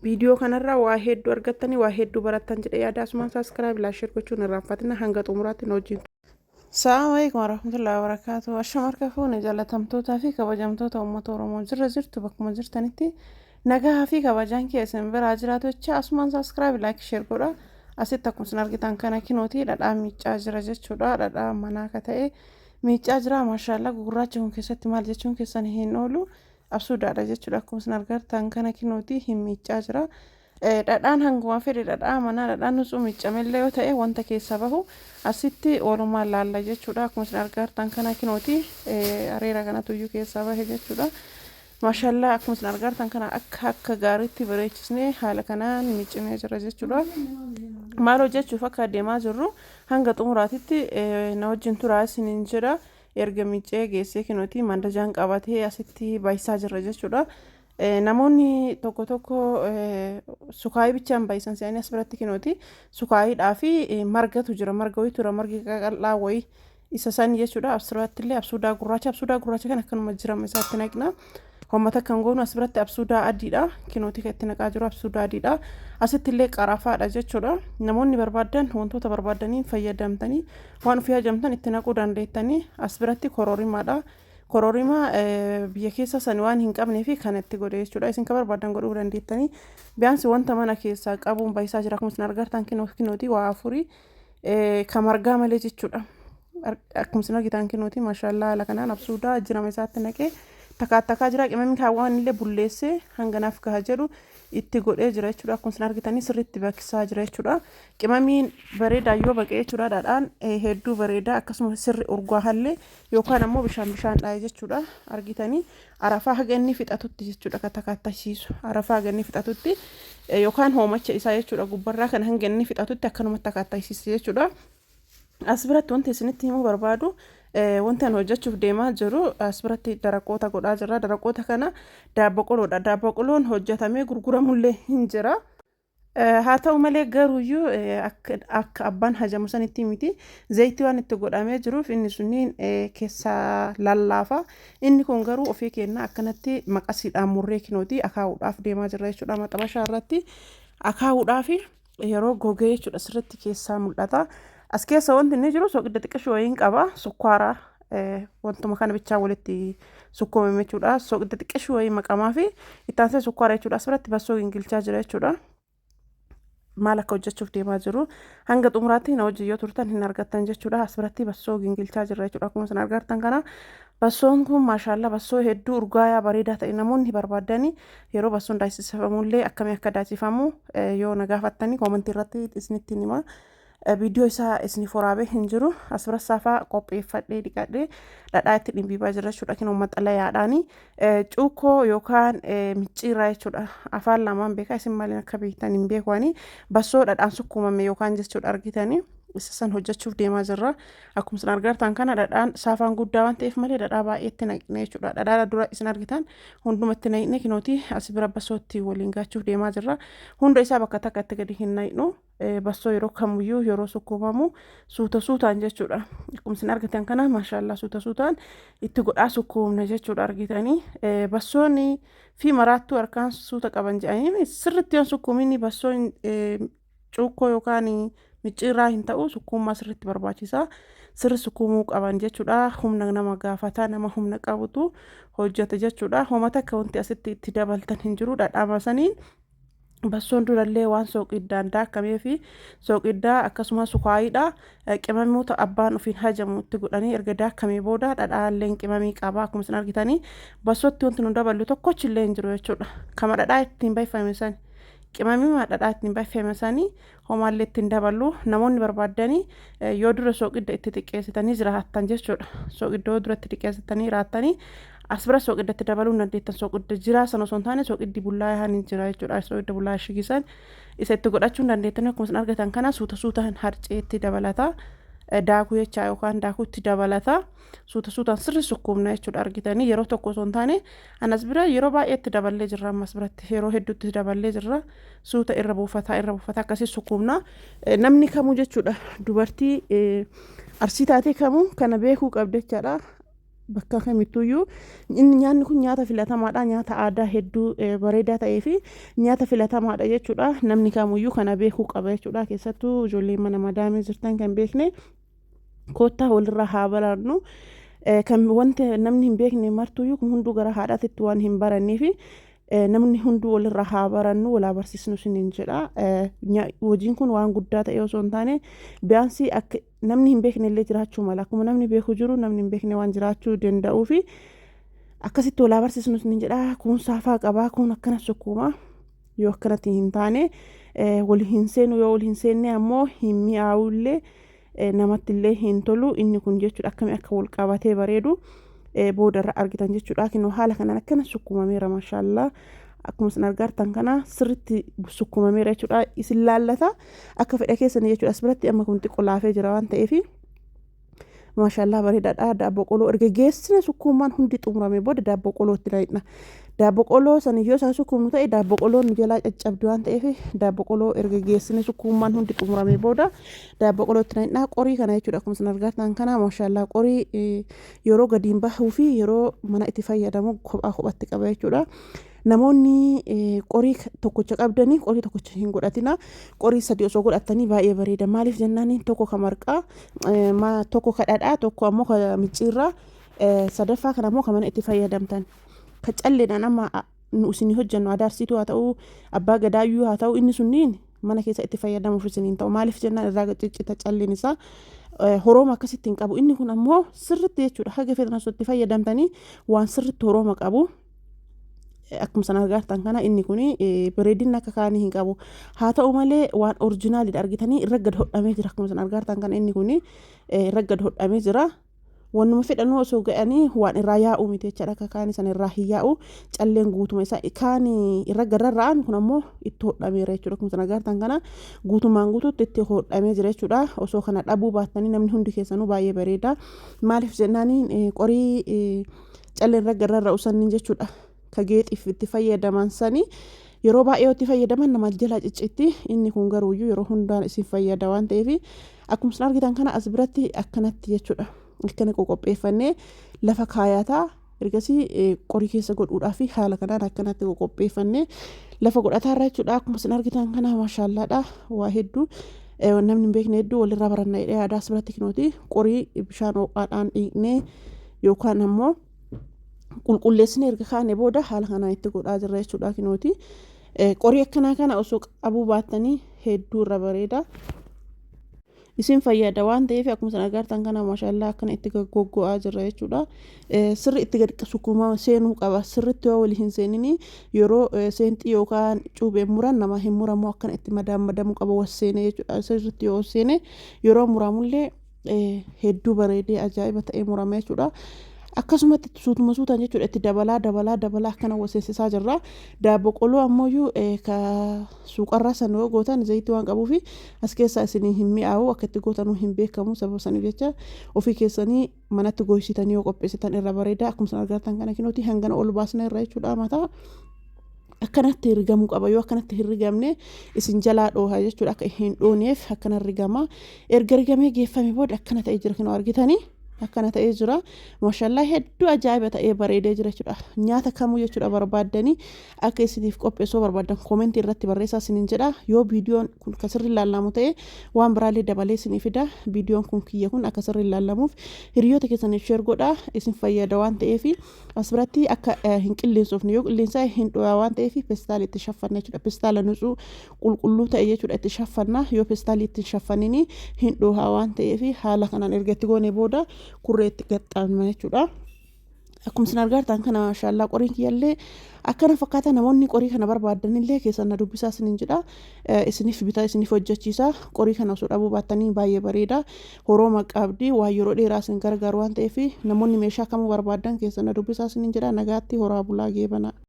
Viidiyoo kanarraa waa hedduu argattanii waa hedduu barattan jedhee yaada. Asumaan subscribe, like, share gochuun irraanfatina. Hanga xumuraatti nu wajjin. Salaamu alaikum warahmatullahi wabarakatuh. Ashama harka fuune, jaalatamtootaa fi kabajamtoota uummata Oromoo, jirra jirtu? Bakkuma jirtanitti nagaa fi kabajaan kee isin biraa jiraatu jecha, asumaan subscribe, like, share godha. Asitti akkuma isin argitan kana kinootii dhadhaa miiccaa jira jechuudha. Dhadhaa manaa ka ta'e miiccaa jira. Maashaallah, gugurraacha kun keessatti maal jechuun keessan hin oolu. Absuudaadha jechuudha. Akkuma isin argitan kana kinootii hin miiccaa jira. Dhadhaan hanguma fedhe dhadhaa manaa, dhadhaan nutsuu miiccamellee yoo ta'e, wanta keessaa bahu asitti walumaan laalla jechuudha. Akkuma isin argitan kana kinooti areera kanatu iyyuu keessaa bahe jechuudha. Maashallaa, akkuma isin argitan kana akka gaariitti bareechisnee haala kanaan miiccinee jira jechuudha. Maal hojjechuuf akka deemaa jirru hanga xumuraatitti na wajjin turaa isiniin jedha. Erga miiccee geessee kinooti mandajaan qabatee asitti baay'isaa jirra jechuudha. Namoonni tokko tokko sukaayii bichaan baay'isan se'anii, as biratti kinooti sukaayiidhaa fi margatu jira, marga wayii tura, margi qaqal'aa wayii isa san jechuudha. As biratti illee absuudaa gurraacha, absuudaa gurraacha kan akkanuma jirama isaatti naqna. Hommata kan goonu as biratti absuudaa adiidha. Kinooti kan itti naqaa jiru absuudaa adiidha. Asitti illee qarafaadha jechuudha. Namoonni barbaadan wantoota barbaadaniin fayyadamtanii waan ofii hajamtan itti naquu dandeettanii. As biratti kororimaadha. Kororima biyya keessa san waan hin qabnee fi kan itti godhe jechuudha. Isin kan barbaadan godhuu dandeettanii. Biyaansi wanta mana keessaa qabuun baay'isaa jira. Akkuma isin argartan kinooti waa afurii kan margaa malee jechuudha. Akkuma isin argitan kinooti, maashallaa, haala kanaan absuudaa jirama isaatti naqee takkaa jira. Qimamni kaawwan illee bulleessee hanganaaf gaha jedhu itti godhee jira jechuudha. Akkuma isin argitanii sirriitti baqsaa jira jechuudha. Qimamiin bareedaa yoo baqee jechuudha, dhadhaan hedduu bareedaa, akkasuma sirri urgaahallee yookaan ammoo bishaan bishaan dhaa'e jechuudha. Argitanii, arafaa haga inni fixatutti jechuudha, kan takaattasiisu arafaa haga inni fixatutti yookaan hoomacha isaa jechuudha, gubbarraa kan hanga inni fixatutti akkanumatti takaattasiisa jechuudha. As biratti wanti isinitti himuu barbaadu, wanti ani hojjechuuf deemaa jiru, as biratti daraqoota godhaa jirra. Daraqoota kana daabboo qoloodha. Daabboo qoloon hojjetamee gurguramullee hin jira. Haa ta'u malee garuuyyuu akka abbaan hajamu sanitti miti. Zayitii waan itti godhamee jiruuf inni sunniin keessaa lallaafa. Inni kun garuu ofii keenya akkanatti maqasiidhaan murree kinooti akaa'uudhaaf deemaa jirra jechuudha. Maxabashaa irratti akaa'uudhaaf yeroo gogee jechuudha, sirriitti keessaa mul'ata. As keessa wanti inni jiru soqidda xiqqishoo wayiin qaba. Sukkaara wantuma kana bichaa walitti sukkuumame jechuudha. Soqidda xiqqishoo wayii maqamaa fi itti aansee sukkaara jechuudha. As biratti bassoo gingilchaa jira jechuudha. Maal akka hojjechuuf deemaa jiru hanga xumuraatti na wajjin yoo turtan hin argattan jechuudha. As biratti bassoo gingilchaa jira jechuudha. Akkuma isin argartan kana bassoon kun, maashaallaa, bassoo hedduu urgaayaa bareedaa ta'e. Namoonni barbaadanii yeroo bassoon daasifamullee akkamii akka daasifamu yoo na gaafattanii koomentii irratti isinitti hima. Viidiyoo isaa isiniif waraabee hin jiru. As bira saafaa qopheeffadhee dhiqadhee dhadhaa itti dhimbiibaa jira jechuudha. Kinoo maxxalayaadhaani cuukkoo yookaan micciirraa jechuudha. Afaan lamaan beekaa, isin maaliin akka beektan hin beeku ani. Bassoo dhadhaan sukkuumame yookaan jechuudha, argitanii. Isa san hojjechuuf deemaa jirra. Akkuma isin argartan kana dhadhaan saafaan guddaa waan ta'eef malee dhadhaa baay'eetti naqne jechuudha. Dhadhaa dura isin argitan hundumatti naqne. Kinooti as bira bassootti waliin gaachuuf deemaa jirra. Hunda isaa bakka takka itti gadi hin naqnu. Bassoo yeroo kamiyyuu yeroo sukkuumamu suuta suutaan jechuudha. Akkuma isin argitan kana, maashaallaa, suuta suutaan itti godhaa sukkuumna jechuudha, argitanii. Bassoon fi maraattuu harkaan suuta qaban jedhanii, sirriitti yoo sukkuuminni bassoon cuukkoo yookaan micciirraa hin ta'u. Sukkuummaa sirriitti barbaachisa. Sirri sukkuumuu qaban jechuudha. Humna nama gaafata, nama humna qabutu hojjeta jechuudha. Homa takka wanti asitti itti dabaltan hin jiru. Dhadhaama saniin bassoon durallee waan sooqiddaan daakamee fi sooqiddaa akkasumas sukaayiidha. Qimamoota abbaan ofiin hajamu itti godhanii erga daakamee booda dhadhaalleen qimamii qaba. Akkuma isin argitanii bassootti wanti nu daballu tokkochi illee hin jiru jechuudha. Kama dhadhaa ittiin baay'ifame san, qimamii dhadhaa ittiin baay'ifame sanii homaallee ittiin daballu. Namoonni barbaaddanii yoo dura sooqidda itti xiqqeessitanii jiraattan jechuudha. Sooqidda yoo dura itti xiqqeessitanii jiraattanii, as bira sooqidda itti dabaluu hin dandeettan. Sooqidda jiraa sana osoo hin taane sooqiddi bullaa'aa ni jira jechuudha. Sooqidda bullaa'aa shigisan isa itti godhachuu hin dandeettanii. Akkuma isin argatan kana suuta suutaan harceetti dabalata. Daakuu jechaa yookaan daakuu itti dabalata. Suuta suutaan sirri sukkuumna jechuudha, argitanii, yeroo tokko osoo hin taane anas bira yeroo baay'eetti daballee jirra. Ammas biratti yeroo hedduutti daballee jirra. Suuta irra buufataa, irra buufataa akkasii sukkuumna. Namni kamuu jechuudha, dubartii Arsii taatee kamuu kana beekuu qabda jechaadha. Bakka kamittuyyuu inni nyaanni kun nyaata filatamaadha. Nyaata aadaa hedduu bareedaa ta'ee fi nyaata filatamaadha jechuudha. Namni kamuyyuu kana beekuu qaba jechuudha. Keessattuu ijoolleen mana madaamii jirtan kan beekne koottaa walirraa haa barannu. Kan wanta namni hin beekne martuyyuu kun hunduu gara haadhaatitti waan hin baranneef namni hunduu walirraa haa barannu, walaa barsiisnu isiniin jedha. Hojiin kun waan guddaa ta'e osoo hin taane biyaansii akka namni hin beekne illee jiraachuu mala. Akkuma namni beeku jiru namni hin beekne waan jiraachuu danda'uu fi akkasitti walaa barsiisnu isiniin jedha. Kun saafaa qabaa, kun akkana sukkuuma. Yoo akkanatti hin taane wal hin seenu, yoo wal hin seenne ammoo hin mi'aawullee, namatti illee hin tolu inni kun jechuudha. Akkamii akka wal qabatee bareedu boodarra argitan jechuudha. Kinoo haala kanaan akkana sukkuumameera, maashaallaa. Akkuma isin argartan kana sirritti sukkuumameera jechuudha. Isin laallata akka fedha keessanii jechuudha. As biratti amma kun xiqqoo laafee jira waan ta'eef, maashaallaa, bareedaadha. Daabboo qoloo erga geessine, sukkuummaan hundi xumurame booda daabboo qolootti naqna. Daabboo qoloo san yoo isaa sukkuumnu ta'e daabboo qoloon nu jalaa caccabdi waan ta'eef, daabboo qoloo erga geessine, sukkuummaan hundi xumurame booda daabboo qolootti naqna. Qorii kana jechuudha. Akkuma isin argartan kana, maashaallaa, qorii yeroo gadiin bahuu fi yeroo mana itti fayyadamu kophaa kophatti qaba jechuudha. Namoonni qorii tokkocha qabdanii qorii tokkocha hin godhatina. Qorii sadi osoo godhattanii baay'ee bareeda. Maaliif jennaan, tokko ka marqaa, tokko ka dhadhaa, tokko ammoo ka micciirraa, sadaffaa kana ammoo ka mana itti fayyadamtan. Ka calleedhaan amma nu isinii hojjennu adaarsiituu haa ta'u, abbaa gadaayyuu haa ta'u, inni sunniin mana keessa itti fayyadamuuf isiniin ta'u. Maaliif jennaan, irraa ciccita calleen isaa, horooma akkasitti hin qabu. Inni kun ammoo sirritti jechuudha. Haga feetan osoo itti fayyadamtanii waan sirritti horooma qabu. Akkuma sana argartan kana inni kun bareedina akka kaanii hin qabu. Haa ta'u malee waan originalidha, argitanii, irra gad hodhamee jira. Akkuma sana argartan kana inni kun irra gad hodhamee jira. Wannuma fedhanuu osoo ga'anii waan irraa yaa'u miti jechaadha. Akka kaanii sana irraa hin yaa'u calleen guutuma isaa kaanii irra gad rarra'an, kun ammoo itti hodhameera jechuudha. Akkuma sana agartan kana guutumaan guutuutti itti hodhamee jira jechuudha. Osoo kana dhabuu baattanii namni hundi keessanuu baay'ee bareeda. Maaliif jennaaniin, qorii calleen irra gad rarra'u sanniin jechuudha. Ka geexiif itti fayyadaman sanii yeroo baay'ee itti fayyadaman nama jalaa ciccitti. Inni kun garuuyyuu yeroo hundaan isin fayyada waan ta'eef, akkuma isin argitan kana as biratti akkanatti jechuudha. Akkana qoqopheeffannee lafa kaayataa, ergasii qorii keessa godhuudhaa fi haala kanaan akkanatti qoqopheeffannee lafa godhataarra jechuudha. Akkuma isin argitan kana, maashaallaadha, waa hedduu namni hin beekne hedduu walirraa baranna jedhee yaada. As biratti kinooti qorii bishaan ho'aadhaan dhiqnee yookaan ammoo qulqulleessine erga kaane booda haala kanaan itti godhaa jirra jechuudha kinooti. Qorii akkanaa kana osoo qabuu baattanii hedduu irra bareeda. Isin fayyada waan ta'eef, akkuma isin agartan kana, maashaallaa, akkana itti goggo'aa jirra jechuudha. Sirri itti gad sukkuuma seenuu qaba. Sirritti yoo walii hin seenini yeroo seenxii yookaan cuubeen muran nama hin muramu. Akkana itti madaamadamuu qaba, was seene jechuudha. Sirritti yoo seene yeroo muramullee hedduu bareedee ajaa'iba ta'ee murama jechuudha. Akkasumatti suutuma suutaan jechuudha itti dabalaa dabalaa dabalaa akkana waseensisaa jirra. Daabboo qoloo ammoo ka suuqarraa san yoo gootan zayitii waan qabuufi as keessaa isinii hin mi'aawu, akka itti gootanuu hin beekamu. Sababa saniif jecha ofii keessanii manatti goysitanii yoo qopheessitan irra bareeda. Akkuma isin argattan kana kinooti hangana ol baasna irra jechuudha mataa. Akkanatti rigamuu qaba. Yoo akkanatti hin rigamne isin jalaa dhooha jechuudha. Akka hin dhooneef akkana rigama. Erga rigamee geeffame booda akkana ta'ee jira. Kinoo argitanii, akkana ta'ee jira. Maashallaa, hedduu ajaa'iba ta'ee bareedee jira jechuudha. Nyaata kamuu jechuudha barbaaddanii akka isiniif qopheessuu barbaaddan koomentii irratti barreessaa isiniin jedha. Yoo viidiyoon kun akka sirri ilaalamu ta'e waan biraallee dabalee isinii fida. Viidiyoon kun kiyya kun akka sirri ilaalamuuf hiriyoota keessaniif share godha, isin fayyada waan ta'eef. As biratti akka hin qilleensofne, yoo qilleensaa hin dho'aa waan ta'eef, pestaala itti shaffanna jechuudha. Pestaala nutsuu qulqulluu ta'e jechuudha itti shaffanna. Yoo pestaalii itti hin shaffanini hin dhohaa waan ta'eef, haala kanaan erga itti goone booda kurree itti gaxxaamna jechuudha. Akkuma isin argartan kana, maashaallaa, qoriin kiyyallee akkana fakkaata. Namoonni qorii kana barbaadanillee keessan na dubbisaa isiniin jedha. Isiniif bitaa, isiniif hojjechiisa. Qorii kana osoo dhabuu baattanii baay'ee bareeda. Horooma qabdi, waan yeroo dheeraa isin gargaaru waan ta'eef, namoonni meeshaa kamuu barbaadan keessan na dubbisaa isiniin jedha. Nagaatti, horaa bulaa, geebana.